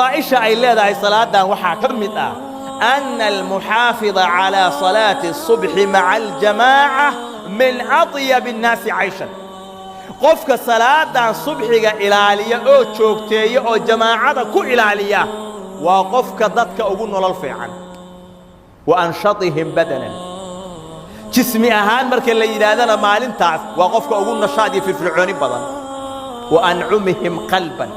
Fadaa'isha ay leedahay salaadan waxaa ka mid ah أن المحافظ على صلاة الصبح مع الجماعة من أطيب الناس عيشا. Qofka salaadan subxiga ilaaliya oo joogteeya oo jamaacada ku ilaaliya waa qofka dadka ugu nolol fiican, وأنشطهم بدنا, jismi ahaan marka la yidhaahdana maalintaas waa qofka ugu nashaad iyo firfircooni badan, وأنعمهم قلبا,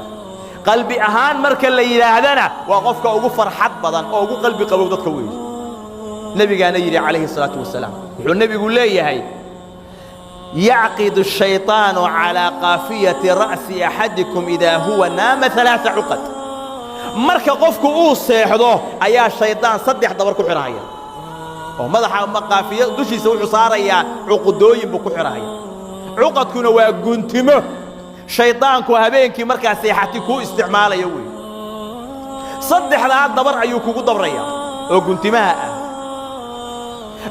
qalbi ahaan marka la yidhaahdana waa qofka ugu farxad badan oo ugu qalbi qabow dadka weeye. Nebigaana yidhi calayhi الsalaatu wasalaam, wuxuu nebigu leeyahay: يعقد الشيطان على قافية رأس أحدكم إذا هو نام ثلاث عقد. Marka qofku uu seexdo ayaa shaydaan saddex dabar ku xidhahaya oo madaxa ama qaafiyo dushiisa wuxuu saarayaa, cuqudooyin buu ku xidhahaya. Cuqadkuna waa guntimo shaydaanku habeenkii markaa seexati kuu isticmaalayo wey. Saddexdaa dabar ayuu kugu dabrayaa oo guntimaha ah.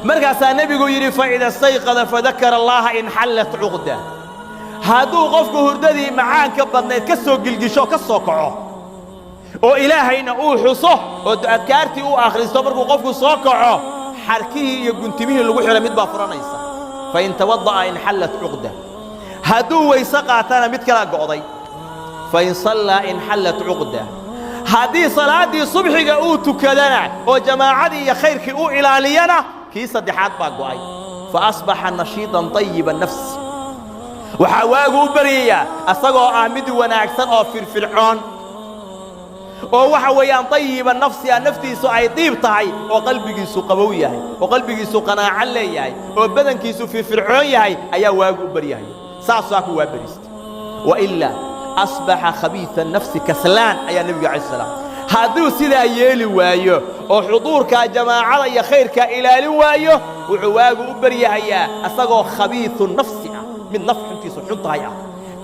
Markaasaa nebigu yidhi: فإذا استيقظ فذكر الله انحلت عقدة. Hadduu qofku hurdadii macaanka badnayd ka soo gilgisho, ka soo kaco oo Ilaahayna uu xuso oo adkaartii uu akhristo, markuu qofku soo kaco, xarkihii iyo guntimihii lagu xidhay mid baa furanaysa. فإن توضأ انحلت عقدة. Hadduu weyse qaatana mid kalaa go'day. فإن صلى انحلت عقدة. Haddii salaaddii subxiga uu tukadana oo jamaacadii iyo khayrkii uu ilaaliyana, kii saddexaad baa go'ay. فأصبح نشيطا طيب النفس. Waxaa waagu u baryayaa asagoo ah mid wanaagsan oo firfircoon oo waxa weeyaan طيب النفس ah, naftiisu ay diib tahay oo qalbigiisu qabow yahay oo qalbigiisu qanaaco leeyahay oo badankiisu firfircoon yahay ayaa waagu u baryahaya. Saasaa ku waa beriista. وإلا أصبح خبيث النفس كسلان ayaa nebiga calayh salaam. Hadduu sidaa yeeli waayo oo xuduurkaa jamaacada iyo khayrkaa ilaalin waayo, wuxuu waagu u baryahayaa asagoo خبيث النفس ah, mid naf xuntiisu xun tahay ah,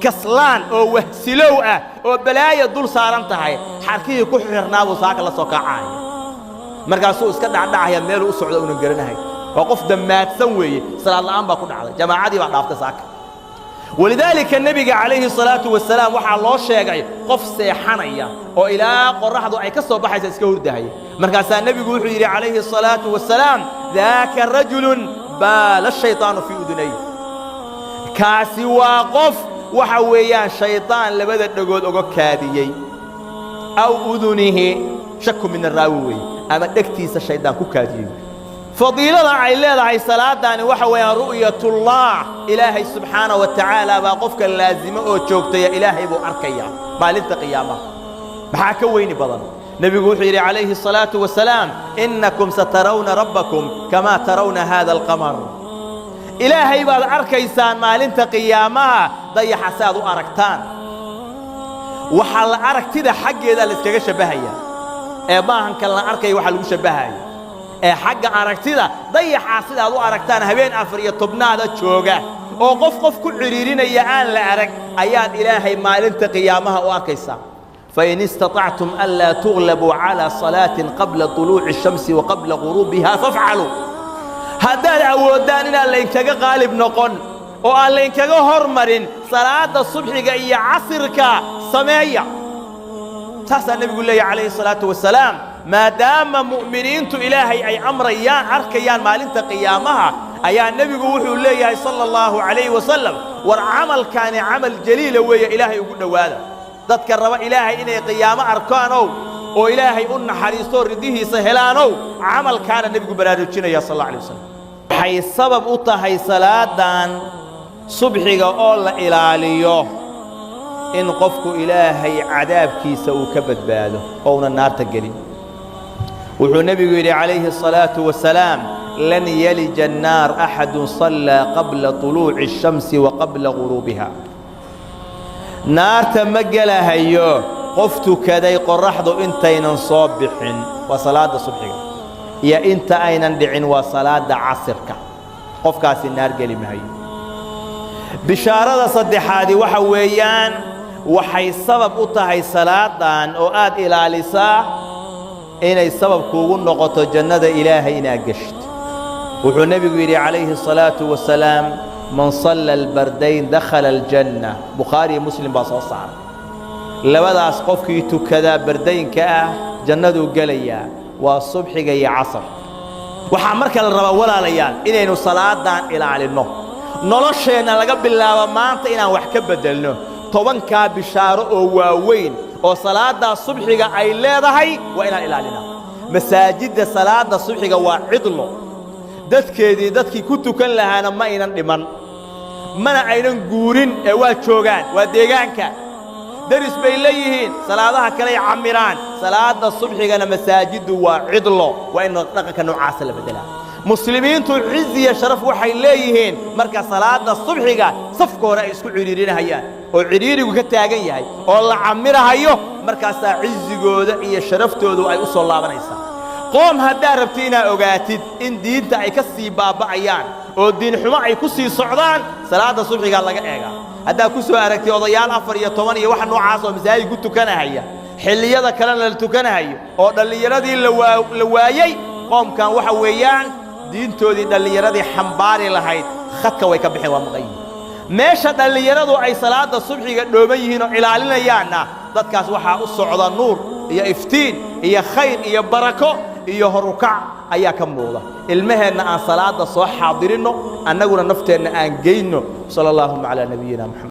kaslaan oo wahsilow ah oo balaaya dul saaran tahay. Xarkihii ku xirnaa buu saaka la soo kaacaya, markaasuu iska dhacdhacaya, meeluu u socdo unan garanahay. Waa qof dammaadsan weeye. Salaad la'aan baa ku dhacday, jamaacadii baa dhaaftay saaka. ولذلك nebiga calayhi الsalaatu wasalaam waxaa loo sheegay qof seexanaya oo ilaa qorraxdu ay ka soo baxaysa iska hurdahaya. Markaasaa nebigu wuxuu yidhi calayhi الsalaatu wasalaam: ذاك رجل بال الشيطان في أذنيه. Kaasi waa qof waxa weeyaan shaydaan labada dhegood oga kaadiyey, أو أذنه, شك من الراوي weeye, ama dhegtiisa shaydaan ku kaadiyey. Fadiilada ay leedahay salaadaani waxa weeyaan رؤية الله. Ilaahay subxaana wa tacaala baa qofka laasimo oo joogtaya, Ilaahay buu arkayaa maalinta qiyaamaha. Maxaa ka weyni badan? Nebigu wuxuu yidhi calayhi الصalaaةu wasalaam: إنكم سترون ربكم كما ترون هذا القمر. Ilaahay baad arkaysaan maalinta qiyaamaha dayaxa si aad u aragtaan. Waxaa la aragtida xaggeeda la iskaga shabbahaya ee maahan kan la arkaya waxaa lagu shabbahaya ee xagga aragtida. Dayaxaa sidaad u aragtaan habeen 14aada jooga oo qof qof ku cidhiirinaya aan la arag ayaad Ilaahay maalinta qiyaamaha u arkaysaa. فإن استطعتم ألا تغلبوا على صلاة قبل طلوع الشمس وقبل غروبها فافعلوا. Haddaad awooddaan inaan laynkaga qaalib noqon oo aan laynkaga hormarin salaadda subxiga iyo casirka, sameeya. Saasaa nebigu leeyahy calayhi الsalaatu wasalaam. Maadaama mu'miniintu Ilaahay ay amrayaan arkayaan maalinta qiyaamaha, ayaa nebigu wuxuu leeyahay sala allahu calayhi wasalam: war camalkaani camal jaliila weeye, Ilaahay ugu dhowaada. Dadka raba Ilaahay inay qiyaamo arkaanow oo Ilaahay u naxariisto, ridihiisa helaanow, camalkaana nebigu baraarujinaya sal alla alay wasalam. Waxay sabab u tahay salaadan subxiga oo la ilaaliyo in qofku Ilaahay cadaabkiisa uu ka badbaado ouna naarta gelin. Wuxuu nebigu yidhi calayhi الصalaaةu wasalaam: لن يلج النار أحد صلى قبل طلوع الشمس وقبل غروبها. Naarta ma gelahayo qof tukaday qorraxdu intaynan soo bixin, waa salaadda subxiga, iyo inta aynan dhicin, waa salaadda casirka. Qofkaasi naar geli mahayo. Bishaarada saddexaadi waxa weeyaan waxay sabab u tahay salaadan oo aad ilaalisaa inay sabab kuugu noqoto jannada Ilaahay inaad geshto. Wuxuu nebigu yidhi calayhi الصalaaةu wasalaam: من صلى البردين دخل الجنة. Bukhaari iyo Muslim baa soo saaray. Labadaas qofkii tukadaa bardaynka ah jannaduu gelayaa, waa subxiga iyo casar. Waxaa marka la rabaa, walaalayaal, inaynu salaadan ilaalinno, nolosheenna laga bilaabo maanta inaan wax ka beddelno. 10-kaa bishaaro oo waaweyn oo salaaddaa subxiga ay leedahay waa inaan ilaalinaa. Masaajidda salaadda subxiga waa cidlo, dadkeedii, dadkii ku tukan lahaana ma aynan dhiman, mana aynan guurin ee waa joogaan, waa deegaanka, deris bay leeyihiin, salaadaha kaley camiraan. Salaadda subxigana masaajiddu waa cidlo. Waa in dhaqanka noocaasa la beddelaa. Muslimiintu cizi iyo sharaf waxay leeyihiin marka salaadda subxiga safka hore ay isku cidhiirinahayaan oo cidhiirigu ka taagan yahay oo la camirahayo. Markaasaa cizigooda iyo sharaftoodu ay u soo laabanaysaa. Qoom haddaad rabti inaad ogaatid in diinta ay ka sii baaba'ayaan oo diinxumo ay ku sii socdaan, salaadda subxigaa laga eegaa. Haddaad ku soo aragtay odayaal 14 iyo waxa noocaas oo masaajid ku tukanahaya, xilliyada kalena la tukanahayo oo dhallinyaradii la waayey, qoomkan waxa weeyaan diintoodii dhallinyaradii xambaari lahayd khadka way ka baxeen, waa maqan yihiin. Meesha dhallinyaradu ay salaadda subxiga dhooban yihiin oo ilaalinayaanna, dadkaas waxaa u socda nuur iyo iftiin iyo khayr iyo barako iyo horukac ayaa ka muuqda. Ilmaheenna aan salaadda soo xaadirinno, annaguna nafteenna aan geyno. Sala allaahuma calaa nabiyina Moxamed.